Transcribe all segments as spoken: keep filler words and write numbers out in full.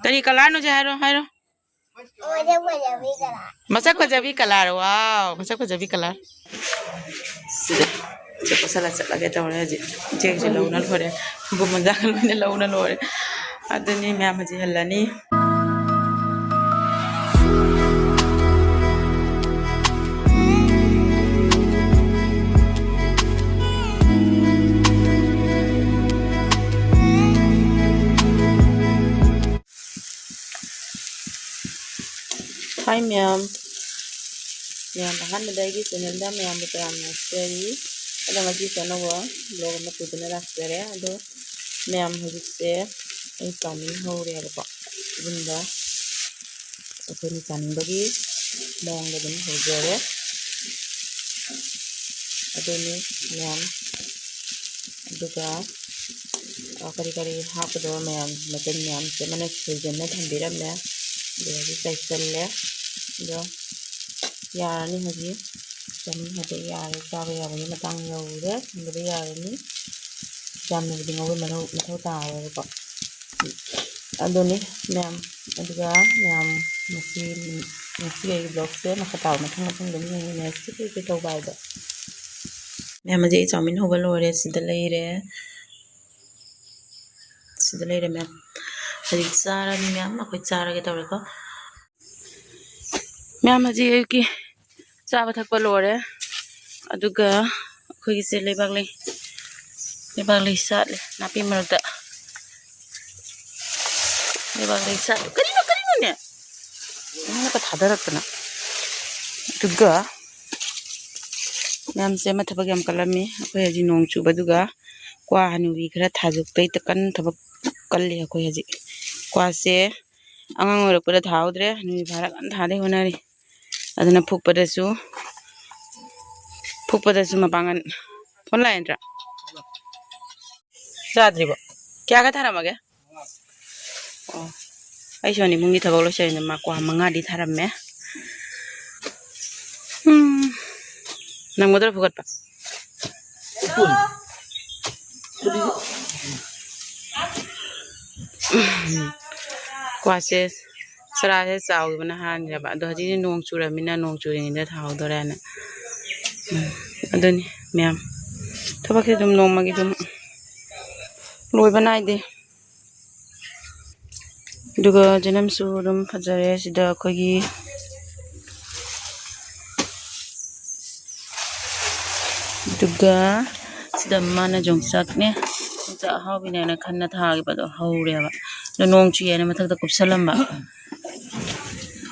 ꯀꯔꯤ ꯀꯂꯔꯅꯣꯁꯦ ꯍꯥꯏꯔꯣ, ꯍꯥꯏꯔꯣ꯫ ꯃꯁꯛ ꯐꯖꯕꯤ ꯀꯂꯔ꯫ ꯃꯁꯛ ꯐꯖꯕꯤ ꯀꯂꯔ꯫ ꯋꯥꯎ, ꯃꯁꯛ ꯐꯖꯕꯤ ꯀꯂꯔ꯫ ꯁꯤꯗ ꯆꯦ ꯄꯁꯂ ꯆꯠꯂꯒꯦ ꯇꯧꯔꯦ ꯍꯧꯖꯤꯛ꯫ ꯏꯆꯦꯒꯤꯁꯨ ꯂꯧꯅ ꯂꯣꯏꯔꯦ꯫ ꯈꯣꯡꯒꯨꯝ ꯃꯣꯖꯥꯒ ꯂꯣꯏꯅ ꯂꯧꯅ ꯂꯣꯏꯔꯦ꯫ ꯑꯗꯨꯅꯤ ꯃꯌꯥꯝ ꯍꯧꯖꯤꯛ ꯍꯜꯂꯅꯤ꯫ ꯍꯥꯏ ꯃꯌꯥꯝ꯫ ꯃꯌꯥꯝ ꯑꯍꯥꯟꯕꯗ ꯑꯩꯒꯤ ꯆꯦꯅꯦꯜꯗ ꯃꯌꯥꯝꯕꯨ ꯇꯔꯥꯝꯅ ꯑꯣꯛꯆꯔꯤ꯫ ꯑꯗꯣ ꯉꯁꯤꯁꯨ ꯑꯅꯧꯕ ꯕ꯭ꯂꯣꯒ ꯑꯃ ꯄꯨꯗꯨꯅ ꯂꯥꯛꯆꯔꯦ꯫ ꯑꯗꯣ ꯃꯌꯥꯝ ꯍꯧꯖꯤꯛꯁꯦ ꯑꯩ ꯆꯥꯎꯃꯤꯟ ꯍꯧꯔꯦꯕꯀꯣ꯫ ꯌꯨꯝꯗ ꯑꯩꯈꯣꯏꯅ ꯆꯥꯅꯤꯡꯕꯒꯤ ꯃꯑꯣꯡꯗ ꯑꯗꯨꯝ ꯍꯧꯖꯔꯦ꯫ ꯑꯗꯨꯅꯤ ꯃꯌꯥꯝ꯫ ꯑꯗꯨꯒ, ꯑ, ꯀꯔꯤ ꯀꯔꯤ ꯍꯥꯞꯀꯗꯕ ꯃꯌꯥꯝ, ꯃꯆꯜ ꯃꯌꯥꯝꯁꯦ ꯑꯃꯅ ꯁꯣꯏꯖꯟꯅ ꯊꯝꯕꯤꯔꯝꯃꯦ꯫ ꯑꯗꯨꯗꯒꯤ ꯆꯥꯏꯁꯜꯂꯦ꯫ ꯑꯗꯣ ꯌꯥꯔꯅꯤ ꯍꯧꯖꯤꯛ꯫ ꯆꯥꯅꯤꯡ ꯍꯥꯏꯗꯤ ꯌꯥꯔꯦ, ꯆꯥꯕ ꯌꯥꯕꯒꯤ ꯃꯇꯥꯡ ꯌꯧꯔꯦ꯫ ꯊꯝꯕꯗ ꯌꯥꯔꯅꯤ꯫ ꯌꯥꯝꯅꯕꯨꯗꯤ ꯉꯧꯕ ꯃꯊꯧ, ꯃꯊꯧ ꯇꯥꯔꯔꯣꯏꯕꯀꯣ꯫ ꯑꯗꯨꯅꯤ ꯃꯌꯥꯝ꯫ ꯑꯗꯨꯒ ꯃꯌꯥꯝ ꯉꯁꯤ, ꯉꯁꯤ ꯑꯩꯒꯤ ꯕ꯭ꯂꯣꯒꯁꯦ ꯃꯈꯥ ꯇꯥꯕ ꯃꯊꯪ ꯃꯊꯪ ꯑꯗꯨꯝ ꯌꯦꯡꯃꯤꯟꯅꯔꯁꯤ ꯀꯩ ꯀꯩ ꯇꯧꯕ ꯍꯥꯏꯗꯣ꯫ ꯃꯌꯥꯝ ꯍꯧꯖꯤꯛ ꯑꯩ ꯆꯥꯎꯃꯤꯟ ꯍꯧꯕ ꯂꯣꯏꯔꯦ꯫ ꯁꯤꯗ ꯂꯩꯔꯦ꯫ ꯁꯤꯗ ꯂꯩꯔꯦ ꯃꯌꯥꯝ꯫ ꯍꯧꯖꯤꯛ ꯆꯥꯔꯅꯤ ꯃꯌꯥꯝ꯫ ꯑꯩꯈꯣꯏ ꯆꯥꯔꯒꯦ ꯇꯧꯔꯦꯀꯣ꯫ ꯃꯌꯥꯝ ꯍꯧꯖꯤꯛ ꯑꯌꯨꯛꯀꯤ ꯆꯥꯕ ꯊꯛꯄ ꯂꯣꯏꯔꯦ꯫ ꯑꯗꯨꯒ ꯑꯩꯈꯣꯏꯒꯤꯁꯦ ꯂꯩꯕꯥꯛ ꯂꯩ, ꯂꯩꯕꯥꯛ ꯂꯩ ꯁꯥꯠꯂꯦ ꯅꯥꯄꯤ ꯃꯔꯛꯇ꯫ ꯂꯩꯕꯥꯛ ꯂꯩ ꯁꯥꯠꯂꯦ꯫ ꯀꯔꯤꯅꯣ, ꯀꯔꯤꯅꯣꯅꯦ? ꯅꯪꯅꯒ ꯊꯥꯗꯔꯛꯇꯅ꯫ ꯑꯗꯨꯒ ꯃꯌꯥꯝꯁꯦ ꯑꯃ ꯊꯕꯛ ꯌꯥꯝ ꯀꯜꯂꯝꯃꯤ꯫ ꯑꯩꯈꯣꯏ ꯍꯧꯖꯤꯛ ꯅꯣꯡ ꯆꯨꯕꯗꯨꯒ ꯀ꯭ꯋꯥ ꯍꯅꯨꯕꯤ ꯈꯔ ꯊꯥꯖꯨꯛꯇꯩ ꯀꯟꯅ ꯊꯕꯛ ꯀꯜꯂꯤ ꯑꯩꯈꯣꯏ ꯍꯧꯖꯤꯛ꯫ ꯀ꯭ꯋꯥꯁꯦ ꯑꯉꯥꯡ ꯑꯣꯏꯔꯛꯄꯗ ꯊꯥꯍꯧꯗ꯭ꯔꯦ, ꯍꯅꯨꯕꯤ ꯐꯥꯔꯀꯥꯟꯗ ꯊꯥꯗꯣꯏ ꯍꯣꯠꯅꯔꯤ꯫ ꯑꯗꯨꯅ ꯐꯨꯛꯄꯗꯁꯨ, ꯐꯨꯛꯄꯗꯁꯨ ꯃꯄꯥꯡꯒꯜ꯫ ꯐꯣꯟ ꯂꯥꯛꯑꯦ ꯅꯠꯇ꯭ꯔꯥ? ꯆꯥꯗ꯭ꯔꯤꯕꯣ? ꯀꯌꯥꯒ ꯊꯥꯔꯝꯃꯒꯦ? ꯑꯣ, ꯑꯩ ꯁꯣꯝ ꯏꯃꯨꯡꯒꯤ ꯊꯕꯛ ꯂꯣꯏꯁꯤꯟꯅ ꯃꯥ ꯀ꯭ꯋꯥ ꯃꯉꯥꯗꯤ ꯊꯥꯔꯝꯃꯦ꯫ ꯎꯝ, ꯅꯪꯒꯗ꯭ꯔꯥ ꯐꯨꯒꯠꯄ? ꯀ꯭ꯋꯥꯁꯦ ꯆꯔꯥꯁꯦ ꯆꯥꯎꯈꯤꯕꯅ ꯍꯥꯟꯈ꯭ꯔꯕ꯫ ꯑꯗꯣ ꯍꯧꯖꯤꯛꯇꯤ ꯅꯣꯡ ꯆꯨꯔꯃꯤꯅ ꯅꯣꯡ ꯆꯨꯔꯤꯉꯩꯗ ꯊꯥꯍꯧꯗꯣꯔꯦꯅ꯫ ꯎꯝ, ꯑꯗꯨꯅꯤ ꯃꯌꯥꯝ꯫ ꯊꯕꯛꯁꯦ ꯑꯗꯨꯝ ꯅꯣꯡꯃꯒꯤ ꯑꯗꯨꯝ ꯂꯣꯏꯕ ꯅꯥꯏꯗꯦ꯫ ꯑꯗꯨꯒ ꯖꯅꯝꯁꯨ ꯑꯗꯨꯝ ꯐꯖꯔꯦ꯫ ꯁꯤꯗ ꯑꯩꯈꯣꯏꯒꯤ, ꯑꯗꯨꯒ ꯁꯤꯗ ꯃꯥꯅ ꯌꯣꯡꯆꯥꯛꯅꯦ꯫ ꯌꯣꯡꯆꯥꯛ ꯑꯍꯥꯎꯕꯤꯅꯦꯅ ꯈꯟꯅ ꯊꯥꯈꯤꯕꯗꯣ ꯍꯧꯔꯦꯕ꯫ ꯑꯗꯣ ꯅꯣꯡ ꯆꯨꯏꯌꯦꯅ ꯃꯊꯛꯇ ꯀꯨꯞꯁꯜꯂꯝꯕ꯫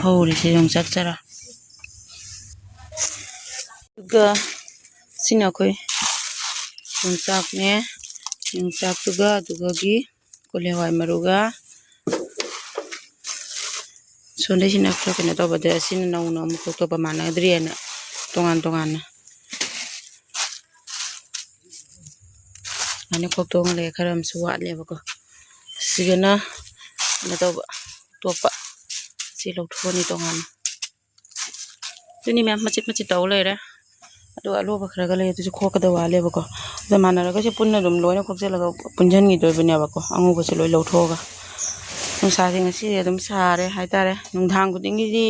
ꯍꯧꯔꯤꯁꯦ ꯌꯣꯡꯆꯥꯛ ꯆꯔꯥ꯫ ꯑꯗꯨꯒ ꯁꯤꯅ ꯑꯩꯈꯣꯏ ꯌꯣꯡꯆꯥꯛꯅꯦ꯫ ꯌꯣꯡꯆꯥꯛꯇꯨꯒ ꯑꯗꯨꯒꯒꯤ ꯀꯣꯂꯤ ꯍꯋꯥꯏ ꯃꯔꯨꯒ꯫ ꯁꯣꯝꯗꯩꯁꯤꯅ ꯈꯔ ꯀꯩꯅꯣ ꯇꯧꯕꯗ, ꯑꯁꯤꯅ ꯅꯧꯅ ꯑꯃꯨꯛ ꯈꯣꯛꯇꯣꯛꯄ ꯃꯥꯟꯅꯗ꯭ꯔꯤꯑꯅ ꯇꯣꯉꯥꯟ ꯇꯣꯉꯥꯟꯅ ꯑꯗꯨꯃꯥꯏꯅ ꯈꯣꯛꯇꯣꯛꯑꯒ ꯂꯩ꯫ ꯈꯔ ꯑꯃꯁꯨ ꯋꯥꯠꯂꯦꯕꯀꯣ꯫ ꯁꯤꯒꯅ ꯀꯩꯅꯣ ꯇꯧꯕ, ꯇꯣꯞꯄ꯫ ꯁꯤ ꯂꯧꯊꯣꯛꯑꯅꯤ ꯇꯣꯉꯥꯟꯅ꯫ ꯑꯗꯨꯅꯤ ꯃꯌꯥꯝ, ꯃꯆꯤꯠ ꯃꯆꯤꯠ ꯇꯧ ꯂꯩꯔꯦ꯫ ꯑꯗꯨꯒ ꯑꯂꯣꯕ ꯈꯔꯒ ꯂꯩ, ꯑꯗꯨꯁꯨ ꯈꯣꯛꯀꯗ ꯋꯥꯠꯂꯦꯕꯀꯣ꯫ ꯑꯗ ꯃꯥꯟꯅꯔꯒꯁꯦ ꯄꯨꯟꯅ ꯑꯗꯨꯝ ꯂꯣꯏꯅ ꯈꯣꯛꯆꯜꯂꯒ ꯄꯨꯟꯁꯤꯟꯈꯤꯗꯣꯏꯕꯅꯦꯕꯀꯣ, ꯑꯉꯧꯕꯁꯦ ꯂꯣꯏ ꯂꯧꯊꯣꯛꯑꯒ꯫ ꯅꯨꯡꯁꯥꯁꯦ ꯉꯁꯤꯗꯤ ꯑꯗꯨꯝ ꯁꯥꯔꯦ ꯍꯥꯏꯇꯥꯔꯦ꯫ ꯅꯨꯡꯗꯥꯡ ꯈꯨꯗꯤꯡꯒꯤꯗꯤ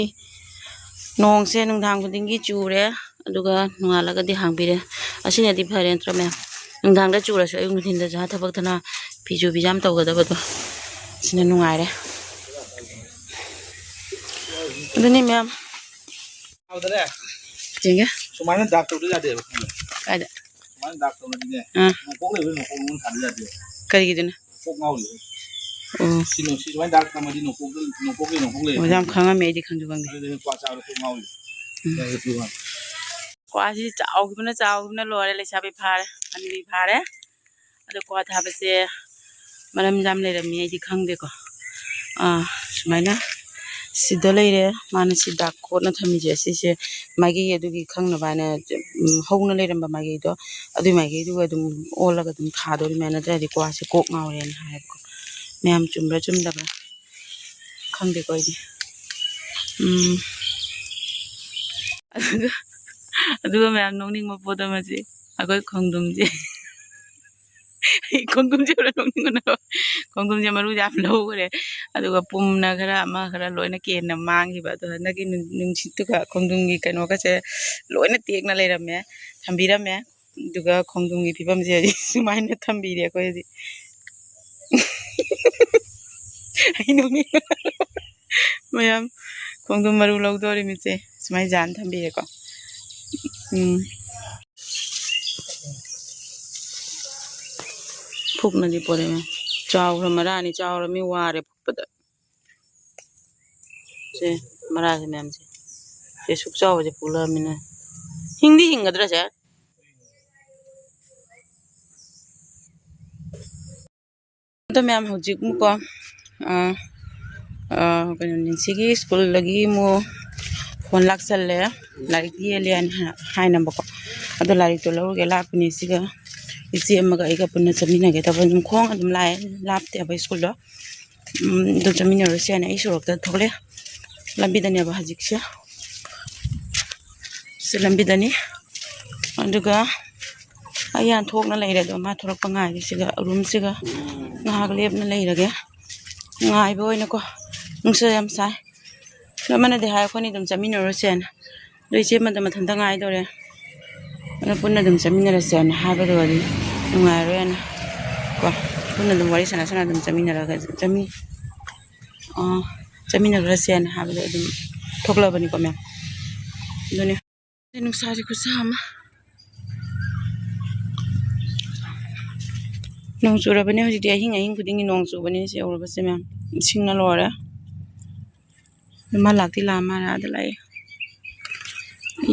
ꯅꯣꯡꯁꯦ ꯅꯨꯡꯗꯥꯡ ꯈꯨꯗꯤꯡꯒꯤ ꯆꯨꯔꯦ, ꯑꯗꯨꯒ ꯅꯣꯡꯉꯥꯜꯂꯒꯗꯤ ꯍꯥꯡꯕꯤꯔꯦ꯫ ꯑꯁꯤꯅꯗꯤ ꯐꯔꯦ ꯅꯠꯇ꯭ꯔꯥ ꯃꯌꯥꯝ? ꯅꯨꯡꯗꯥꯡꯗ ꯆꯨꯔꯁꯨ ꯑꯌꯨꯛ ꯅꯨꯡꯊꯤꯟꯗ ꯖꯍꯥ ꯊꯕꯛꯇꯅ ꯐꯤꯁꯨ ꯐꯤꯖꯥꯝ ꯇꯧꯒꯗꯕꯗꯣ, ꯁꯤꯅ ꯅꯨꯡꯉꯥꯏꯔꯦ꯫ ꯑꯗꯨꯅꯤ ꯃꯌꯥꯝ꯫ ꯌꯦꯡꯒꯦ꯫ ꯁꯨꯃꯥꯏꯅ ꯗꯥꯛ ꯇꯧꯗ ꯌꯥꯗꯦꯕ, ꯈꯪꯕ꯭ꯔꯥ? ꯀꯥꯏꯗ? ꯁꯨꯃꯥꯏꯅ ꯗꯥꯛ ꯇꯧꯔꯗꯤꯅꯦ, ꯑꯥ꯫ ꯅꯣꯡꯄꯣꯛ ꯂꯩꯕ ꯅꯣꯡꯄꯣꯛ ꯂꯣꯝ ꯊꯥꯗ ꯌꯥꯗꯦꯕ꯫ ꯀꯔꯤꯒꯤꯗꯨꯅ? ꯀꯣꯛ ꯉꯥꯎꯔꯤꯕ꯫ ꯑꯣ꯫ ꯁꯤ ꯅꯣꯡ-, ꯁꯤ ꯁꯨꯃꯥꯏꯅ ꯗꯥꯛ ꯊꯝꯃꯗꯤ ꯅꯣꯡꯄꯣꯛꯇ, ꯅꯣꯡꯄꯣꯛꯀꯤ ꯅꯣꯡꯄꯣꯛ ꯂꯩꯕ꯫ ꯑꯣ, ꯌꯥꯝ ꯈꯪꯉꯝꯃꯦ, ꯑꯩꯗꯤ ꯈꯪꯁꯨ ꯈꯪꯗꯦ꯫ ꯑꯗꯨꯗꯤ ꯀ꯭ꯋꯥ ꯆꯥꯕꯗ ꯀꯣꯛ ꯉꯥꯎꯔꯤꯕ꯫ ꯎꯝ꯫ ꯀ꯭ꯋꯥꯁꯤ ꯆꯥꯎꯈꯤꯕꯅ ꯆꯥꯎꯈꯤꯕꯅ ꯂꯣꯏꯔꯦ, ꯂꯩꯁꯥꯕꯤ ꯐꯥꯔꯦ, ꯍꯅꯨꯕꯤ ꯐꯥꯔꯦ꯫ ꯑꯗꯣ ꯀ꯭ꯋꯥ ꯊꯥꯕꯁꯦ ꯃꯔꯝ ꯌꯥꯝ ꯂꯩꯔꯝꯃꯤ, ꯑꯩꯗꯤ ꯈꯪꯗꯦꯀꯣ꯫ ꯑꯥ, ꯁꯨꯃꯥꯏꯅ ꯁꯤꯗ ꯂꯩꯔꯦ, ꯃꯥꯅ ꯁꯤ ꯗꯥꯛ ꯀꯣꯠꯅ ꯊꯝꯃꯤꯁꯦ, ꯁꯤꯁꯦ ꯃꯥꯏꯀꯩ ꯑꯗꯨꯒꯤ ꯈꯪꯅꯕ ꯍꯥꯏꯅ, ꯎꯝ, ꯍꯧꯅ ꯂꯩꯔꯝꯕ ꯃꯥꯏꯀꯩꯗꯣ, ꯑꯗꯨꯏ ꯃꯥꯏꯀꯩꯗꯨꯒ ꯑꯗꯨꯝ ꯑꯣꯜꯂꯒ ꯑꯗꯨꯝ ꯊꯥꯗꯣꯔꯤꯃꯦ, ꯅꯠꯇ꯭ꯔꯗꯤ ꯀ꯭ꯋꯥꯁꯦ ꯀꯣꯛ ꯉꯥꯎꯔꯦꯅ ꯍꯥꯏꯌꯦꯕꯀꯣ꯫ ꯃꯌꯥꯝ ꯆꯨꯝꯕ꯭ꯔꯥ ꯆꯨꯝꯗꯕ꯭ꯔꯥ ꯈꯪꯗꯦꯀꯣ ꯑꯩꯗꯤ꯫ ꯎꯝ꯫ ꯑꯗꯨꯒ, ꯑꯗꯨꯒ ꯃꯌꯥꯝ ꯅꯣꯛꯅꯤꯡꯕ ꯄꯣꯠ ꯑꯃꯁꯦ, ꯑꯩꯈꯣꯏ ꯈꯣꯡꯗ꯭ꯔꯨꯝꯁꯦ꯫ ꯑꯩ ꯈꯣꯡꯗ꯭ꯔꯨꯝꯁꯦ ꯎꯔ ꯅꯣꯛꯅꯤꯡꯕꯅ ꯂꯣꯏ-, ꯈꯣꯡꯗ꯭ꯔꯨꯝꯁꯦ ꯃꯔꯨꯁꯦ ꯌꯥꯝ ꯂꯧꯈ꯭ꯔꯦ꯫ ꯑꯗꯨꯒ ꯄꯨꯝꯅ ꯈꯔ, ꯑꯃ ꯈꯔ ꯂꯣꯏꯅ ꯀꯦꯟꯅ ꯃꯥꯡꯈꯤꯕ꯫ ꯑꯗꯣ ꯍꯟꯗꯛꯀꯤ ꯅꯨꯡ-, ꯅꯨꯡꯁꯤꯠꯇꯨꯒ ꯈꯣꯡꯗ꯭ꯔꯨꯝꯒꯤ ꯀꯩꯅꯣꯒꯁꯦ ꯂꯣꯏꯅ ꯇꯦꯛꯅ ꯂꯩꯔꯝꯃꯦ, ꯊꯝꯕꯤꯔꯝꯃꯦ꯫ ꯑꯗꯨꯒ ꯈꯣꯡꯗ꯭ꯔꯨꯝꯒꯤ ꯐꯤꯕꯝꯁꯦ ꯍꯧꯖꯤꯛ ꯁꯨꯃꯥꯏꯅ ꯊꯝꯕꯤꯔꯦ ꯑꯩꯈꯣꯏ ꯍꯧꯖꯤꯛ꯫ ꯑꯩ ꯅꯣꯛꯅꯤꯡ-, ꯃꯌꯥꯝ ꯈꯣꯡꯗ꯭ꯔꯨꯝ ꯃꯔꯨ ꯂꯧꯗꯣꯔꯤꯃꯤꯁꯦ ꯁꯨꯃꯥꯏꯅ ꯖꯥꯟ ꯊꯝꯕꯤꯔꯦꯀꯣ꯫ ꯎꯝ꯫ ꯐꯨꯛꯅꯗꯤ ꯄꯣꯔꯛꯑꯦ꯫ ꯆꯥꯎꯈ꯭ꯔ ꯃꯔꯥꯅꯤ, ꯆꯥꯎꯔꯃꯤ, ꯋꯥꯔꯦ ꯐꯨꯛꯄꯗ꯫ ꯁꯦ, ꯃꯔꯥꯁꯦ ꯃꯌꯥꯝꯁꯦ꯫ ꯁꯦ, ꯁꯨꯛ ꯆꯥꯎꯕꯁꯦ ꯐꯨꯛꯂꯛꯑꯃꯤꯅ꯫ ꯍꯤꯡꯗꯤ ꯍꯤꯡꯒꯗ꯭ꯔꯥ ꯁꯦ? ꯑꯗꯣ ꯃꯌꯥꯝ ꯍꯧꯖꯤꯛ ꯑꯃꯨꯛꯀꯣ, ꯑ, ꯑ, ꯀꯩꯅꯣꯅꯤ, ꯁꯤꯒꯤ ꯁ꯭ꯀꯨꯜꯗꯒꯤ ꯑꯃꯨꯛ ꯐꯣꯟ ꯂꯥꯛꯁꯜꯂꯦ, ꯂꯥꯏꯔꯤꯛ ꯌꯦꯜꯂꯦ ꯍꯥꯏꯅ ꯍꯥꯏꯅꯕꯀꯣ꯫ ꯑꯗꯣ ꯂꯥꯏꯔꯤꯛꯇꯣ ꯂꯧꯔꯨꯒꯦ ꯂꯥꯛꯄꯅꯦ꯫ ꯁꯤꯒ ꯏꯆꯦ ꯑꯃꯒ ꯑꯩꯒ ꯄꯨꯟꯅ ꯆꯠꯃꯤꯟꯅꯒꯦ ꯇꯧꯕ꯫ ꯑꯗꯨꯝ ꯈꯣꯡ ꯑꯗꯨꯝ ꯂꯥꯛꯑꯦ, ꯂꯥꯞꯇꯦꯕ ꯁ꯭ꯀꯨꯜꯗꯣ꯫ ꯎꯝ, ꯑꯗꯨ ꯆꯠꯃꯤꯟꯅꯔꯨꯁꯦꯅ ꯑꯩ ꯁꯣꯔꯣꯛꯇ ꯊꯣꯛꯂꯛꯑꯦ꯫ ꯂꯝꯕꯤꯗꯅꯦꯕ ꯍꯧꯖꯤꯛꯁꯦ꯫ ꯁꯤ ꯂꯝꯕꯤꯗꯅꯤ꯫ ꯑꯗꯨꯒ ꯑꯩ ꯌꯥꯝ ꯊꯣꯛꯅ ꯂꯩꯔꯦ꯫ ꯑꯗꯣ ꯃꯥ ꯊꯣꯛꯂꯛꯄ ꯉꯥꯏꯔꯤꯁꯤꯒ, ꯔꯨꯝꯁꯤꯒ ꯉꯥꯏꯍꯥꯛ ꯂꯦꯞꯅ ꯂꯩꯔꯒꯦ꯫ ꯉꯥꯏꯕ ꯑꯣꯏꯅꯀꯣ꯫ ꯅꯨꯡꯁꯥ ꯌꯥꯝ ꯁꯥꯏ꯫ ꯑꯗꯣ ꯑꯃꯅꯗꯤ ꯍꯥꯏ ꯑꯩꯈꯣꯏꯅꯤ ꯑꯗꯨꯝ ꯆꯠꯃꯤꯟꯅꯔꯨꯔꯁꯦꯅ꯫ ꯑꯗꯣ ꯏꯆꯦ ꯑꯃꯗꯣ ꯃꯊꯟꯇ ꯉꯥꯏꯗꯧꯔꯦ꯫ ꯑꯗꯣ ꯄꯨꯟꯅ ꯑꯗꯨꯝ ꯆꯠꯃꯤꯟꯅꯔꯁꯦꯅ ꯍꯥꯏꯕꯗꯨꯒꯗꯤ ꯅꯨꯡꯉꯥꯏꯔꯣꯏꯅ ꯀꯣ꯫ ꯄꯨꯟꯅ ꯑꯗꯨꯝ ꯋꯥꯔꯤ ꯁꯥꯟꯅ ꯁꯥꯟꯅ ꯑꯗꯨꯝ ꯆꯠꯃꯤꯟꯅꯔꯒ ꯆꯠꯃꯤ-, ꯑ, ꯆꯠꯃꯤꯟꯅꯈ꯭ꯔꯁꯦꯅ ꯍꯥꯏꯕꯗꯣ ꯑꯗꯨꯝ ꯊꯣꯛꯂꯛꯑꯕꯅꯤꯀꯣ ꯃꯌꯥꯝ꯫ ꯑꯗꯨꯅꯦ꯫ ꯅꯨꯡꯁꯥꯁꯦ ꯈꯨꯠꯁꯥ ꯑꯃ꯫ ꯅꯣꯡ ꯆꯨꯔꯕꯅꯦ ꯍꯧꯖꯤꯛꯇꯤ, ꯑꯍꯤꯡ ꯑꯍꯤꯡ ꯈꯨꯗꯤꯡꯒꯤ ꯅꯣꯡ ꯆꯨꯕꯅꯦ꯫ ꯁꯤ ꯌꯧꯔꯕꯁꯦ ꯃꯌꯥꯝ, ꯏꯁꯤꯡꯅ ꯂꯣꯏꯔꯦ꯫ ꯃꯥ ꯂꯥꯛꯇꯤ ꯂꯥꯛꯑ ꯃꯥꯜꯂꯦ, ꯑꯥꯗ ꯂꯥꯛꯑꯦ꯫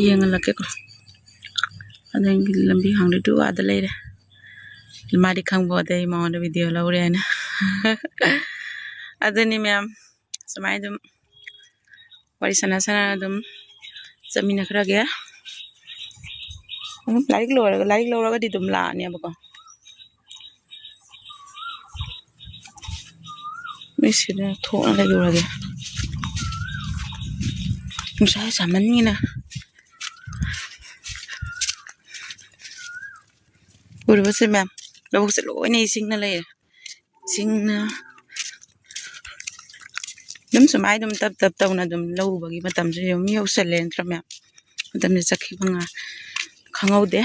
ꯌꯦꯡꯍꯜꯂꯛꯀꯦꯀꯣ꯫ ꯑꯗꯒꯤ ꯂꯝꯕꯤ ꯍꯥꯡꯗꯣꯏꯗꯨ ꯑꯥꯗ ꯂꯩꯔꯦ꯫ ꯃꯥꯗꯤ ꯈꯪꯕꯣꯟꯇꯦ ꯑꯩ ꯃꯉꯣꯟꯗ ꯚꯤꯗꯤꯑꯣ ꯂꯧꯔꯦ ꯍꯥꯏꯅ꯫ ꯑꯗꯨꯅꯤ ꯃꯌꯥꯝ, ꯁꯨꯃꯥꯏꯅ ꯑꯗꯨꯝ ꯋꯥꯔꯤ ꯁꯥꯟꯅ ꯁꯥꯟꯅ ꯑꯗꯨꯝ ꯆꯠꯃꯤꯟꯅꯈ꯭ꯔꯒꯦ꯫ ꯑꯗꯨꯝ ꯂꯥꯏꯔꯤꯛ ꯂꯣꯏꯔꯒ, ꯂꯥꯏꯔꯤꯛ ꯂꯧꯔꯒꯗꯤ ꯑꯗꯨꯝ ꯂꯥꯛꯑꯅꯦꯕꯀꯣ꯫ ꯃꯤꯁꯤꯗ ꯊꯣꯛꯅ ꯂꯩꯔꯨꯔꯒꯦ꯫ ꯅꯨꯡꯁꯥ ꯁꯥꯃꯟꯒꯤꯅ꯫ ꯎꯔꯕꯁꯦ ꯃꯌꯥꯝ? ꯂꯧꯕꯨꯛꯁꯦ ꯂꯣꯏꯅ ꯏꯁꯤꯡꯅ ꯂꯩꯔꯦ꯫ ꯏꯁꯤꯡꯅ ꯑꯗꯨꯝ ꯁꯨꯃꯥꯏꯅ ꯑꯗꯨꯝ ꯇꯞ ꯇꯞ ꯇꯧꯅ ꯑꯗꯨꯝ ꯂꯧ ꯎꯕꯒꯤ ꯃꯇꯝꯁꯨ ꯑꯗꯨꯝ ꯌꯧꯁꯜꯂꯦ ꯅꯠꯇ꯭ꯔꯥ ꯃꯌꯥꯝ? ꯃꯇꯝꯁꯦ ꯆꯠꯈꯤꯕ ꯉꯥ ꯈꯪꯍꯧꯗꯦ꯫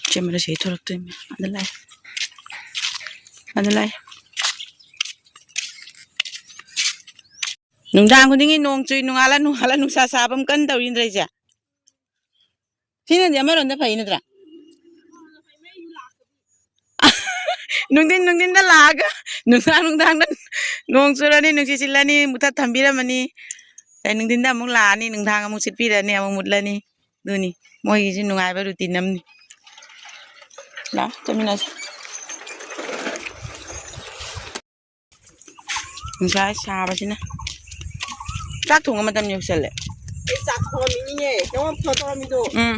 ꯏꯆꯦ ꯃꯔꯛꯁꯤꯗ ꯊꯣꯛꯂꯛꯇꯣꯏꯅꯦ꯫ ꯑꯗ ꯂꯥꯛꯑꯦ꯫ ꯑꯗ ꯂꯥꯛꯑꯦ꯫ ꯅꯨꯡꯗꯥꯡ ꯈꯨꯗꯤꯡꯒꯤ ꯅꯣꯡ ꯆꯨꯏ, ꯅꯣꯡꯉꯥꯜꯂ ꯅꯣꯡꯉꯥꯜꯂ ꯅꯨꯡꯁꯥ ꯁꯥꯕ ꯑꯃ ꯀꯟꯅ ꯇꯧꯔꯤ ꯅꯠꯇ꯭ꯔ ꯏꯆꯦ? ꯁꯤꯅꯗꯤ ꯑꯃꯔꯣꯝꯗ ꯐꯩ ꯅꯠꯇ꯭ꯔꯥ? ꯅꯨꯡꯊꯤꯟ ꯅꯨꯡꯊꯤꯟꯗ ꯂꯥꯛꯑꯒ ꯅꯨꯡꯗꯥꯡ ꯅꯨꯡꯗꯥꯡꯗ ꯅꯣꯡ ꯆꯨꯔꯅꯤ, ꯅꯨꯡꯁꯤꯠ ꯁꯤꯠꯂꯅꯤ, ꯃꯨꯊꯠ ꯊꯝꯕꯤꯔꯝꯃꯅꯤ꯫ ꯑꯗꯩ ꯅꯨꯡꯊꯤꯟꯗ ꯑꯃꯨꯛ ꯂꯥꯛꯑꯅꯤ, ꯅꯨꯡꯗꯥꯡ ꯑꯃꯨꯛ ꯁꯤꯠꯄꯤꯔꯅꯤ, ꯑꯃꯨꯛ ꯃꯨꯠꯂꯅꯤ꯫ ꯑꯗꯨꯅꯤ ꯃꯣꯏꯒꯤꯁꯤ ꯅꯨꯡꯉꯥꯏꯕ routine ꯑꯃꯅꯤ꯫ ꯂꯥꯛꯑꯣ ꯆꯠꯃꯤꯟꯅꯁꯤ꯫ ꯅꯨꯡꯁꯥ ꯁꯥꯕꯁꯤꯅ꯫ ꯆꯥꯛ ꯊꯣꯡꯕ ꯃꯇꯝ ꯌꯧꯁꯜꯂꯦ꯫ ꯑꯩ ꯆꯥꯛ ꯊꯣꯡꯉꯝꯃꯤꯅꯤꯅꯦ꯫ ꯅꯪꯉꯣꯟꯗ phone ꯇꯧꯔꯝꯃꯤꯗꯣ꯫ ꯎꯝ꯫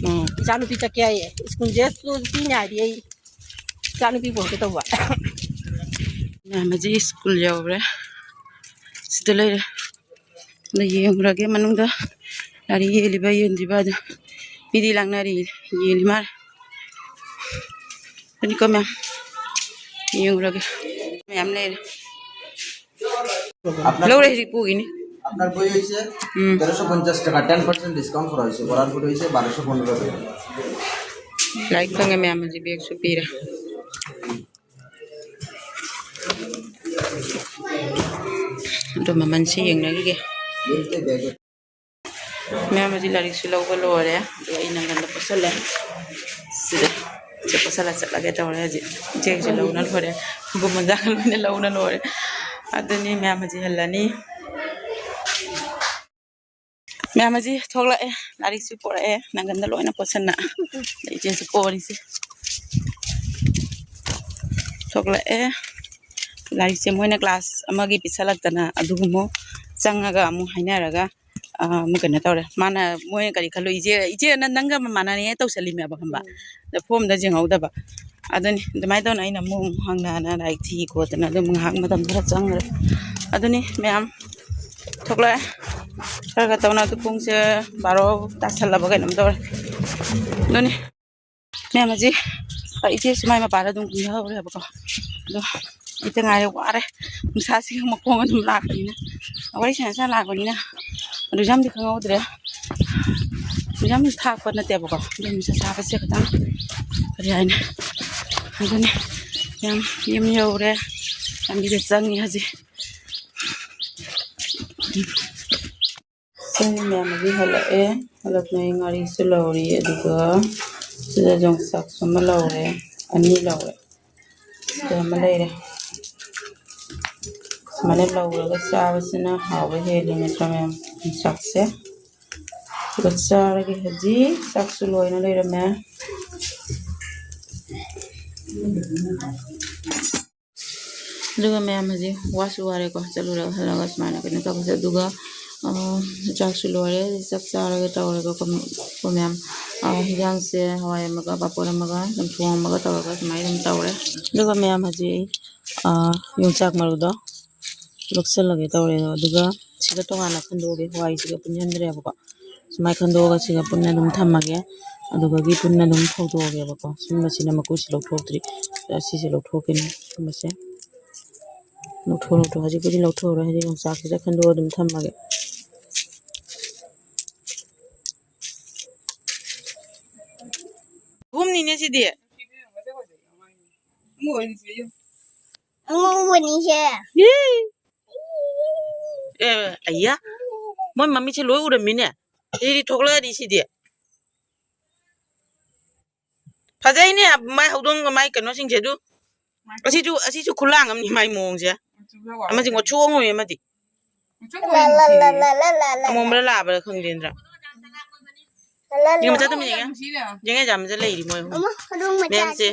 ꯎꯝ꯫ ꯏꯆꯥꯅꯨꯄꯤ ꯆꯠꯀꯦ ꯍꯥꯏꯌꯦ꯫ ꯁ꯭ꯀꯨꯜꯁꯦ ꯁꯤ ꯉꯥꯏꯔꯤ ꯑꯩ꯫ ꯏꯆꯥꯅꯨꯄꯤ ꯄꯨꯔꯛꯀꯦ ꯇꯧꯕ꯫ ꯃꯌꯥꯝ ꯑꯁꯤ ꯁ꯭ꯀꯨꯜ ꯌꯧꯔꯦ꯫ ꯁꯤꯗ ꯂꯩꯔꯦ꯫ ꯑꯗ ꯌꯦꯡꯉꯨꯔꯒꯦ ꯃꯅꯨꯡꯗ ꯂꯥꯏꯔꯤꯛ ꯌꯦꯜꯂꯤꯕ ꯌꯦꯟꯗ꯭ꯔꯤꯕ ꯑꯗ ꯃꯤꯗꯤ ꯂꯥꯛꯅꯔꯤ, ꯌꯦꯜꯂꯤ ꯃꯥꯜꯂꯦ꯫ ꯑꯗꯨꯅꯤꯀꯣ ꯃꯌꯥꯝ ꯌꯦꯡꯉꯨꯔꯒꯦ꯫ ꯃꯌꯥꯝ ꯂꯩꯔꯦ꯫ আপনার ꯂꯧꯔꯦ ꯍꯧꯖꯤꯛ ꯄꯨꯈꯤꯅꯤ꯫ আপনার বই হয়েছে ꯎꯝ꯫ তেরোশো পঞ্চাশ টাকা, ten percent discount করা হয়েছে, বরার বই হয়েছে বারোশো পনেরো টাকা। ꯂꯥꯏꯔꯤꯛ ꯐꯪꯉꯦ ꯃꯌꯥꯝ ꯍꯧꯖꯤꯛ ꯕꯦꯒꯁꯨ ꯄꯤꯔꯦ꯫ ꯑꯗꯣ ꯃꯃꯜꯁꯤ ꯌꯦꯡꯅꯈꯤꯒꯦ꯫ ꯃꯌꯥꯝ ꯍꯧꯖꯤꯛ ꯂꯥꯏꯔꯤꯛꯁꯨ ꯂꯧꯕ ꯂꯣꯏꯔꯦ, ꯑꯗꯨꯒ ꯑꯩ ꯅꯪꯒꯟꯗ ꯄꯣꯠꯁꯜꯂꯦ꯫ ꯁꯤꯗ ꯏꯆꯦ ꯄꯣꯠꯁꯜꯂ ꯆꯠꯂꯒꯦ ꯇꯧꯔꯦ ꯍꯧꯖꯤꯛ꯫ ꯏꯆꯦꯒꯤꯁꯨ ꯂꯧꯅ ꯂꯣꯏꯔꯦ, ꯈꯣꯡꯒꯨꯝ ꯃꯣꯖꯥꯒ ꯂꯣꯏꯅ ꯂꯧꯅ ꯂꯣꯏꯔꯦ꯫ ꯑꯗꯨꯅꯤ ꯃꯌꯥꯝ ꯍꯧꯖꯤꯛ ꯍꯜꯂꯅꯤ꯫ ꯃꯌꯥꯝ ꯍꯧꯖꯤꯛ ꯊꯣꯛꯂꯛꯑꯦ, ꯂꯥꯏꯔꯤꯛꯁꯨ ꯄꯣꯔꯛꯑꯦ, ꯅꯪꯒꯟꯗ ꯂꯣꯏꯅ ꯄꯣꯠꯁꯟꯅ꯫ ꯏꯆꯦꯁꯨ ꯄꯣꯔꯤꯁꯦ꯫ ꯊꯣꯛꯂꯛꯑꯦ꯫ ꯂꯥꯏꯔꯤꯛꯁꯦ ꯃꯣꯏꯅ class ꯑꯃꯒꯤ ꯄꯤꯁꯜꯂꯛꯇꯅ ꯑꯗꯨꯒꯨꯝꯕ ꯆꯪꯉꯒ ꯑꯃꯨꯛ ꯍꯥꯏꯅꯔꯒ ꯑꯥ, ꯑꯃꯨꯛ ꯀꯩꯅꯣ ꯇꯧꯔꯦ꯫ ꯃꯥꯅ, ꯃꯣꯏꯅ ꯀꯔꯤ ꯈꯜꯂꯨ, ꯏꯆꯦ, ꯏꯆꯦꯅ ꯅꯪꯒ ꯃꯃꯥꯟꯅꯔꯦ ꯇꯧꯁꯜꯂꯤꯃꯦꯕ, ꯈꯪꯕ? ꯎꯝ꯫ ꯑꯗ ꯐꯣꯝꯗ ꯌꯦꯡꯍꯧꯗꯕ꯫ ꯑꯗꯨꯅꯤ, ꯑꯗꯨꯃꯥꯏꯅ ꯇꯧꯅ ꯑꯩꯅ ꯑꯃꯨꯛ ꯑꯃꯨꯛ ꯍꯪꯅ ꯍꯪꯅ ꯂꯥꯏꯔꯤꯛ ꯊꯤ ꯈꯣꯠꯇꯅ ꯑꯗꯨꯝ ꯉꯥꯏꯍꯥꯛ ꯃꯇꯝ ꯈꯔ ꯆꯪꯈ꯭ꯔꯦ꯫ ꯑꯗꯨꯅꯤ ꯃꯌꯥꯝ, ꯊꯣꯛꯂꯛꯑꯦ꯫ ꯈꯔ ꯈꯔ ꯇꯧꯅ ꯑꯗꯨ ꯄꯨꯡꯁꯦ ꯕꯥꯔꯣ ꯇꯥꯁꯜꯂꯕ ꯀꯩꯅꯣꯝ ꯇꯧꯔꯦ꯫ ꯑꯗꯨꯅꯤ ꯃꯌꯥꯝ, ꯍꯧꯖꯤꯛ ꯏꯆꯦ ꯁꯨꯃꯥꯏ ꯃꯄꯥꯗ ꯑꯗꯨꯝ ꯀꯨꯝꯊꯍꯧꯔꯦꯕꯀꯣ꯫ ꯑꯗꯣ ꯑꯩꯇ ꯉꯥꯏꯔꯦ, ꯋꯥꯔꯦ꯫ ꯅꯨꯡꯁꯥꯁꯤꯒ ꯃꯈꯣꯡ ꯑꯗꯨꯝ ꯂꯥꯛꯄꯅꯤꯅ, ꯋꯥꯔꯤ ꯁꯥꯟꯅ ꯁꯥꯟꯅ ꯂꯥꯛꯄꯅꯤꯅ ꯑꯗꯨ ꯌꯥꯝꯗꯤ ꯈꯪꯍꯧꯗ꯭ꯔꯦ꯫ ꯑꯗꯨ ꯌꯥꯝ ꯊꯥꯛꯄ ꯅꯠꯇꯦꯕꯀꯣ, ꯑꯗꯨꯝ ꯆꯥꯛ ꯆꯥꯕꯁꯦ ꯈꯤꯇꯪ ꯀꯔꯤ ꯍꯥꯏꯅꯤ, ꯑꯗꯨꯅꯤ ꯌꯥꯝ ꯌꯨꯝ ꯌꯧꯔꯦ꯫ ꯂꯝꯕꯤꯗ ꯆꯪꯉꯤ ꯍꯧꯖꯤꯛ꯫ ꯑꯩꯈꯣꯏ ꯃꯌꯥꯝ ꯑꯃꯗꯤ ꯍꯜꯂꯛꯑꯦ꯫ ꯍꯜꯂꯛꯄꯗ ꯑꯩ ꯉꯥꯔꯤꯁꯨ ꯂꯧꯔꯤ, ꯑꯗꯨꯒ ꯁꯤꯗ ꯌꯣꯡꯆꯥꯛꯁꯨ ꯑꯃ ꯂꯧꯔꯦ, ꯑꯅꯤ ꯂꯧꯔꯦ꯫ ꯁꯤꯗ ꯑꯃ ꯂꯩꯔꯦ꯫ ꯁꯨꯃꯥꯏꯅ ꯂꯧꯔꯒ ꯆꯥꯕꯁꯤꯅ ꯍꯥꯎꯕ ꯍꯦꯜꯂꯤ ꯅꯠꯇ꯭ꯔꯥ ꯃꯌꯥꯝ? ꯌꯣꯡꯆꯥꯛꯁꯦ꯫ ꯑꯗꯨꯒ ꯆꯥꯔꯒꯦ ꯍꯧꯖꯤꯛ꯫ ꯆꯥꯛꯁꯨ ꯂꯣꯏꯅ ꯂꯩꯔꯝꯃꯦ꯫ ꯑꯗꯨꯒ ꯃꯌꯥꯝ ꯍꯧꯖꯤꯛ ꯋꯥꯁꯨ ꯋꯥꯔꯦꯀꯣ, ꯆꯠꯂꯨꯔꯒ ꯍꯜꯂꯛꯑꯒ ꯁꯨꯃꯥꯏꯅ ꯀꯩꯅꯣ ꯇꯧꯕꯁꯦ꯫ ꯑꯗꯨꯒ, ꯑ, ꯆꯥꯛꯁꯨ ꯂꯣꯏꯔꯦ, ꯆꯥꯛ ꯆꯥꯔꯒ ꯇꯧꯔꯒꯀꯣ, ꯀꯣ ꯃꯌꯥꯝ, ꯑ, ꯍꯤꯟꯖꯥꯡꯁꯦ ꯍꯋꯥꯏ ꯑꯃꯒ ꯄꯥꯄꯣꯔ ꯑꯃꯒ ꯆꯝꯊꯣꯡ ꯑꯃꯒ ꯇꯧꯔꯒ ꯁꯨꯃꯥꯏꯅ ꯑꯗꯨꯝ ꯇꯧꯔꯦ꯫ ꯑꯗꯨꯒ ꯃꯌꯥꯝ ꯍꯧꯖꯤꯛ ꯑꯩ, ꯑ, ꯌꯣꯡꯆꯥꯛ ꯃꯔꯨꯗꯣ ꯂꯣꯛꯁꯜꯂꯒꯦ ꯇꯧꯔꯦ꯫ ꯑꯗꯨꯒ ꯁꯤꯒ ꯇꯣꯉꯥꯟꯅ ꯈꯟꯗꯣꯛꯑꯒꯦ, ꯍꯋꯥꯏꯁꯤꯒ ꯄꯨꯟꯁꯤꯟꯗ꯭ꯔꯦꯕꯀꯣ꯫ ꯁꯨꯃꯥꯏꯅ ꯈꯟꯗꯣꯛꯑꯒ ꯁꯤꯒ ꯄꯨꯟꯅ ꯑꯗꯨꯝ ꯊꯝꯃꯒꯦ꯫ ꯑꯗꯨꯗꯒꯤ ꯄꯨꯟꯅ ꯑꯗꯨꯝ ꯐꯧꯗꯣꯛꯑꯒꯦꯕꯀꯣ꯫ ꯁꯨꯝꯕꯁꯤꯅ ꯃꯀꯨꯁꯤ ꯂꯧꯊꯣꯛꯇ꯭ꯔꯤ꯫ ꯑꯁꯤꯁꯦ ꯂꯧꯊꯣꯛꯀꯅꯤ꯫ ꯁꯨꯝꯕꯁꯦ ꯂꯧꯊꯣꯛ, ꯂꯧꯊꯣꯛ꯫ ꯍꯧꯖꯤꯛꯄꯨꯗꯤ ꯂꯧꯊꯣꯛꯑꯔꯣꯏ, ꯍꯥꯏꯗꯤ ꯌꯣꯡꯆꯥꯛꯁꯤꯗ ꯈꯟꯗꯣꯛꯑ ꯑꯗꯨꯝ ꯊꯝꯃꯒꯦ꯫ ꯑꯍꯨꯝꯅꯤꯅꯦ ꯁꯤꯗꯤ꯫ ꯑꯉꯧꯕꯅꯤꯁꯦ꯫ ꯑꯦ, ꯑꯌꯥ꯫ ꯃꯣꯏ ꯃꯃꯤꯠꯁꯦ ꯂꯣꯏ ꯎꯔꯝꯃꯤꯅꯦ꯫ ꯁꯤꯗꯤ ꯊꯣꯛꯂꯛꯑꯅꯤ ꯁꯤꯗꯤ꯫ ꯐꯖꯩꯅꯦ, ꯃꯥꯏ ꯍꯧꯗꯣꯡꯒ ꯃꯥꯏ ꯀꯩꯅꯣꯁꯤꯡꯁꯦ ꯑꯗꯨ꯫ ꯑꯁꯤꯁꯨ, ꯑꯁꯤꯁꯨ ꯈꯨꯂꯥꯡ ꯑꯃꯅꯤ ꯃꯥꯏ ꯃꯑꯣꯡꯁꯦ꯫ ꯑꯃꯁꯤ ꯉꯧꯊꯣꯛ ꯑꯃ ꯎꯏ ꯑꯃꯗꯤ꯫ ꯑꯃꯣꯝꯕꯔ ꯂꯥꯕꯔ ꯈꯪꯗꯦ ꯅꯠꯇ꯭ꯔꯥ? ꯌꯦꯡ ꯃꯆꯥ ꯇꯨꯝꯃꯤ ꯌꯦꯡꯉꯦ꯫ ꯌꯦꯡꯉꯦ ꯌꯥꯝ ꯃꯆꯥ ꯂꯩꯔꯤ ꯃꯣꯏ ꯑꯍꯨꯝ꯫ ꯃꯌꯥꯝꯁꯦ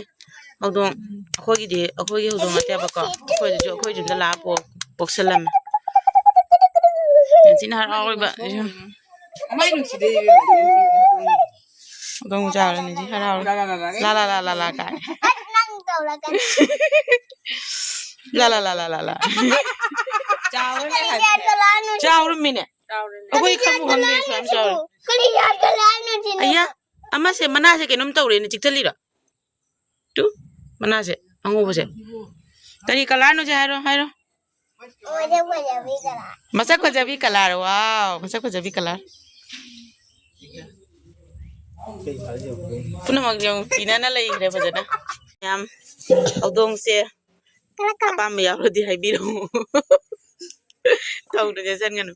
ꯍꯧꯗꯣꯡ, ꯑꯩꯈꯣꯏꯒꯤꯗꯤ, ꯑꯩꯈꯣꯏꯒꯤ ꯍꯧꯗꯣꯡ ꯅꯠꯇꯦꯕꯀꯣ꯫ ꯑꯩꯈꯣꯏꯗꯁꯨ ꯑꯩꯈꯣꯏ ꯌꯨꯝꯗ ꯂꯥꯛꯑ ꯄꯣꯛ-, ꯄꯣꯛꯁꯜꯂꯝꯃꯦ꯫ ꯌꯥꯝ ꯊꯤꯅ ꯍꯔꯥꯎꯔꯤꯕ꯫ ꯍꯧꯗꯣꯡ ꯆꯥꯎꯔꯦ ꯅꯤꯖꯤ ꯍꯔꯥꯎꯔꯦ꯫ ꯂꯥ ꯂꯥ ꯂꯥ ꯂꯥ ꯂꯥ ꯀꯥꯏ꯫ ꯂꯥ, ꯂꯥ, ꯂꯥ, ꯂꯥ, ꯂꯥ, ꯂꯥ꯫ ꯆꯥꯎꯔꯅꯦ ꯍꯥꯏꯕꯅꯦ꯫ ꯆꯥꯎꯔꯝꯃꯤꯅꯦ꯫ ꯆꯥꯎꯔꯅꯦ꯫ ꯑꯩꯈꯣꯏ ꯈꯪꯕꯨ ꯈꯪꯗꯦ, ꯁꯨꯛꯌꯥꯝ ꯆꯥꯎꯔꯦ꯫ ꯀꯔꯤ ꯌꯥꯠꯀꯂꯥꯅꯣ ꯁꯤꯅ? ꯑꯌꯥ, ꯑꯃꯁꯦ ꯃꯅꯥꯁꯦ ꯀꯩꯅꯣꯝ ꯇꯧꯔꯦꯅꯦ, ꯆꯤꯛꯊꯠꯂꯤꯔꯣ? ꯇꯨ, ꯃꯅꯥꯁꯦ ꯑꯉꯧꯕꯁꯦ꯫ ꯀꯔꯤ colourꯅꯣꯁꯦ ꯍꯥꯏꯔꯣ, ꯍꯥꯏꯔꯣ꯫ ꯃꯁꯛ ꯐꯖꯕꯤ colour꯫ ꯃꯁꯛ ꯐꯖꯕꯤ colour, wow, ꯃꯁꯛ ꯐꯖꯕꯤ colour꯫ ꯄꯨꯝꯅꯃꯛ ꯌꯦꯡꯉꯨ, ꯇꯤꯅꯅ ꯂꯩꯈ꯭ꯔꯦ ꯐꯖꯅ꯫ ꯌꯥꯝ ꯍꯧꯗꯣꯡꯁꯦ ꯑꯄꯥꯝꯕ ꯌꯥꯎꯔꯗꯤ ꯍꯥꯏꯕꯤꯔꯛꯑꯣ꯫ ꯊꯧꯗ ꯆꯦꯁꯟꯒꯅꯨ꯫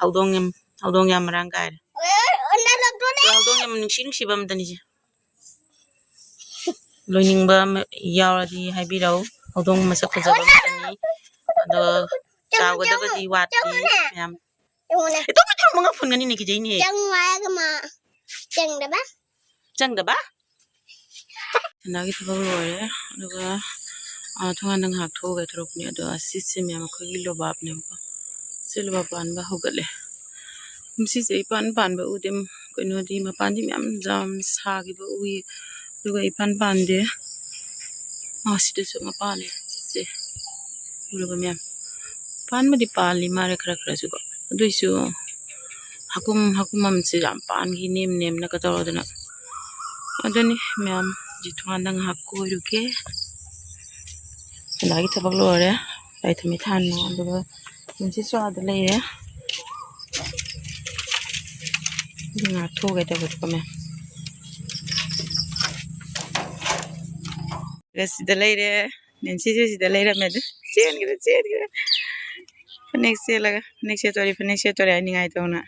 ꯍꯧꯗꯣꯡ ꯌꯥꯝ, ꯍꯧꯗꯣꯡ ꯌꯥꯝ ꯃꯔꯥꯡ ꯀꯥꯏꯔꯦ꯫ ꯍꯧꯗꯣꯡ ꯌꯥꯝ ꯅꯨꯡꯁꯤ ꯅꯨꯡꯁꯤꯕ ꯑꯝꯇꯅꯤꯁꯦ꯫ ꯂꯣꯏꯅꯤꯡꯕ ꯑꯃ ꯌꯥꯎꯔꯗꯤ ꯍꯥꯏꯕꯤꯔꯛꯎ꯫ ꯍꯧꯗꯣꯡ ꯃꯁꯛ ꯐꯖꯕ ꯑꯃꯇꯅꯤ꯫ ꯑꯗꯣ ꯆꯥꯎꯒꯗꯕꯗꯤ ꯋꯥꯠꯂꯤ ꯃꯌꯥꯝ꯫ ꯏꯇꯣꯝ ꯏꯇꯣꯝ ꯃꯉꯥ ꯐꯨꯟꯒꯅꯤꯅꯦ, ꯀꯤꯖꯩꯅꯦ꯫ ꯆꯪꯉꯨ ꯍꯥꯏꯔꯒ ꯃꯥ ꯆꯪꯗꯕ? ꯆꯪꯗꯕ? ꯁꯅꯥꯒꯤ ꯊꯕꯛ ꯂꯣꯏꯔꯦ꯫ ꯑꯗꯨꯒ, ꯑꯥ, ꯊꯣꯡꯒꯥꯟꯗ ꯉꯥꯏꯍꯥꯛ ꯊꯣꯛꯎꯒꯦ ꯊꯣꯔꯛꯄꯅꯦ꯫ ꯑꯗꯣ ꯑꯁꯤꯁꯦ ꯃꯌꯥꯝ ꯑꯩꯈꯣꯏꯒꯤ ꯂꯣꯕꯥꯞꯅꯦꯕꯀꯣ꯫ ꯁꯤ ꯂꯣꯕꯥꯞ ꯄꯥꯟꯕ ꯍꯧꯒꯠꯂꯦ꯫ ꯀꯨꯝꯁꯤꯁꯦ ꯏꯄꯥꯟ ꯄꯥꯟꯕ ꯎꯗꯦ꯫ ꯀꯩꯅꯣꯗꯤ ꯃꯄꯥꯟꯗꯤ ꯃꯌꯥꯝ ꯌꯥꯝ ꯁꯥꯈꯤꯕ ꯎꯏ꯫ ꯑꯗꯨꯒ ꯏꯄꯥꯟ ꯄꯥꯟꯗꯦ꯫ ꯑꯥ, ꯁꯤꯗꯁꯨ ꯑꯃ ꯄꯥꯜꯂꯦ꯫ ꯁꯦ꯫ ꯎꯔꯕ ꯃꯌꯥꯝ? ꯄꯥꯟꯕꯗꯤ ꯄꯥꯜꯂꯤ ꯃꯥꯜꯂꯦ ꯈꯔ ꯈꯔꯁꯨꯀꯣ꯫ ꯑꯗꯨꯏꯁꯨ ꯍꯥꯀꯨꯝ, ꯍꯥꯀꯨꯝ ꯑꯃꯁꯦ ꯌꯥꯝ ꯄꯥꯟꯈꯤ, ꯅꯦꯝ ꯅꯦꯝꯅꯒ ꯇꯧꯔꯗꯅ꯫ ꯑꯗꯨꯅꯤ ꯃꯌꯥꯝ, ꯍꯧꯖꯤꯛ ꯊꯣꯡꯒꯥꯟꯗ ꯉꯥꯏꯍꯥꯛ ꯀꯣꯏꯔꯨꯒꯦ꯫ ꯗꯗꯥꯒꯤ ꯊꯕꯛ ꯂꯣꯏꯔꯦ꯫ ꯂꯥꯏ ꯊꯝꯃꯤ ꯊꯥꯟꯅ꯫ ꯑꯗꯨꯒ ꯅꯤꯟꯁꯤꯁꯨ ꯑꯥꯗ ꯂꯩꯔꯦ꯫ ꯑꯗꯨ ꯉꯥꯏꯍꯥꯛ ꯊꯣꯛꯎꯒꯦ ꯇꯧꯕꯗꯨꯒ ꯃꯌꯥꯝ꯫ ꯁꯤꯗ ꯂꯩꯔꯦ꯫ ꯅꯦꯟꯁꯤꯁꯨ ꯁꯤꯗ ꯂꯩꯔꯝꯃꯦ꯫ ꯑꯗꯨ ꯆꯦꯟꯈ꯭ꯔꯦ, ꯆꯦꯟꯈ꯭ꯔꯦ꯫ ꯐꯅꯦꯛ ꯁꯦꯠꯂꯒ, ꯐꯅꯦꯛ ꯁꯦꯠꯇꯣꯔꯦ, ꯐꯅꯦꯛ ꯁꯦꯠꯇꯣꯔꯦ ꯍꯥꯏ ꯅꯤꯡꯉꯥꯏ ꯇꯧꯅ꯫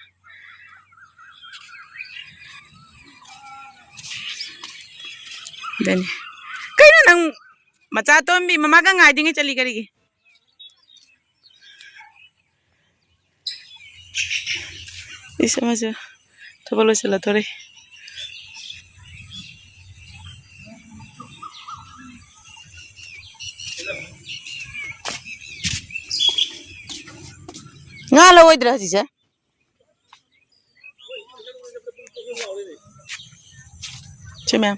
ꯑꯗꯨꯅꯤ꯫ ꯀꯩꯅꯣ ꯅꯪ ꯃꯆꯥ ꯇꯣꯝꯕꯤ, ꯃꯃꯥꯒ ꯉꯥꯏꯗ꯭ꯔꯤꯉꯩ ꯆꯠꯂꯤ ꯀꯔꯤꯒꯤ? ꯏꯁ, ꯑꯃꯁꯨ ꯊꯕꯛ ꯂꯣꯏꯁꯤꯜꯂꯛꯇꯣꯔꯦ꯫ ꯉꯥ ꯂꯧꯔꯣꯏꯗ꯭ꯔꯥ ꯍꯧꯖꯤꯛꯁꯦ? ꯁꯤ ꯃꯌꯥꯝ꯫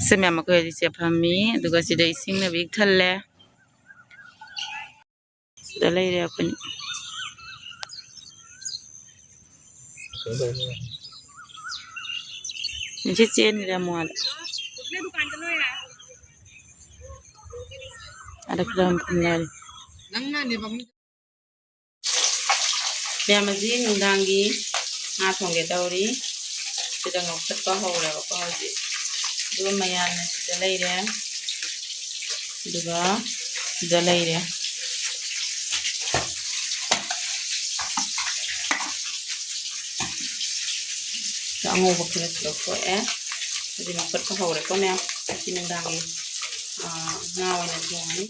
ꯁꯤ ꯃꯌꯥꯝ ꯑꯩꯈꯣꯏ ꯍꯧꯖꯤꯛꯁꯦ ꯐꯝꯃꯤ, ꯑꯗꯨꯒ ꯁꯤꯗ ꯏꯁꯤꯡꯅ ꯄꯤꯛ ꯊꯜꯂꯦ꯫ ꯁꯤꯗ ꯂꯩꯔꯦ ꯑꯩꯈꯣꯏꯅꯤ꯫ ꯁꯤ ꯆꯦꯟꯈ꯭ꯔꯦ ꯑꯃꯨꯛ ꯑꯥꯗ꯫ ꯑꯥꯗ ꯈꯔ ꯑꯃ ꯐꯝꯅꯔꯤ꯫ ꯃꯌꯥꯝ ꯑꯁꯤ ꯅꯨꯡꯗꯥꯡꯒꯤ ꯉꯥ ꯊꯣꯡꯒꯦ ꯇꯧꯔꯤ꯫ ꯁꯤꯗ ꯉꯧꯈꯠꯄ ꯍꯧꯔꯦꯕꯀꯣ ꯍꯧꯖꯤꯛ꯫ ꯑꯗꯨꯒ ꯃꯌꯥꯝꯅ ꯁꯤꯗ ꯂꯩꯔꯦ꯫ ꯑꯗꯨꯒ ꯁꯤꯗ ꯂꯩꯔꯦ꯫ ꯑꯉꯧꯕ ꯈꯔꯁꯨ ꯂꯧꯊꯣꯛꯑꯦ꯫ ꯍꯧꯖꯤꯛ ꯉꯧꯈꯠꯄ ꯍꯧꯔꯦꯀꯣ ꯃꯌꯥꯝ꯫ ꯉꯁꯤ ꯅꯨꯡꯗꯥꯡꯒꯤ, ꯑꯥ, ꯉꯥ ꯑꯣꯏꯅ ꯊꯣꯡꯉꯅꯤ꯫